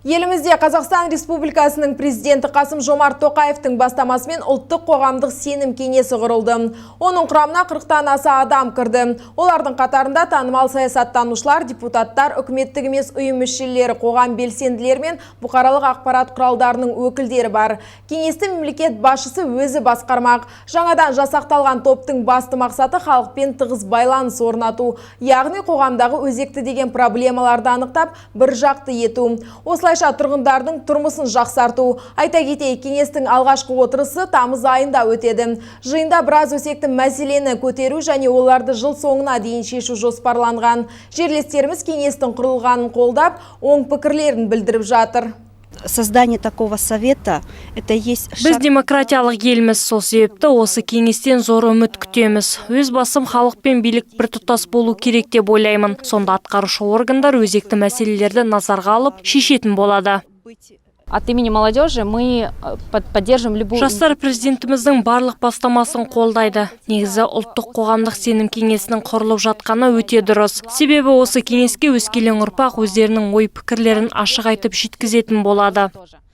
Елімізде Қазақстан Республикасының президенті Қасым Жомарт Тоқаевтың бастамасымен Ұлттық қоғамдық сенім кеңесі құрылды. Оның құрамына 40-тан аса адам кірді. Олардың қатарында танымал саясаттанушылар, депутаттар, үкіметтік емес ұйым мүшелері, қоғам белсенділері мен бұқаралық ақпарат құралдарының өкілдері бар. Кеңесті мемлекет басшысы өзі басқармақ. Жаңадан жасақталған топтың басты мақсаты — халықпен тығыз байланыс орнату, яғни қоғамдағы өзекті деген проблемаларды анықтап, бір жақты ету. Осылайша тұрғындардың тұрмысын жақсарту. Айта кетейік, кеңестің алғашқы отырысы тамыз айында өтеді. Жиында біраз өзекті мәселені көтеру және оларды жыл соңына дейін шешу жоспарланған. Жерлестеріміз кеңестің құрылғанын қолдап, оң пікірлерін білдіріп жатыр. Создание такого совета — это есть Біз демократиялық елміз, сол себепті осы кеңестен зор үміт күтеміз. Өз басым, халық пен билік біртұтас болу керек деп ойлаймын. Сонда атқарушы органдар өзекті мәселелерді назарға алып, шешетін болады. От имени молодежи мы поддержим любую Жастар президентіміздің барлық бастамасын қолдайды. Негізі, Ұлттық қоғамдық сенім кеңесінің құрылып жатқаны өте дұрыс. Себебі осы кеңеске өскелең ұрпақ өздерінің ой пікірлерін ашық айтып жеткізетін болады. Тоже.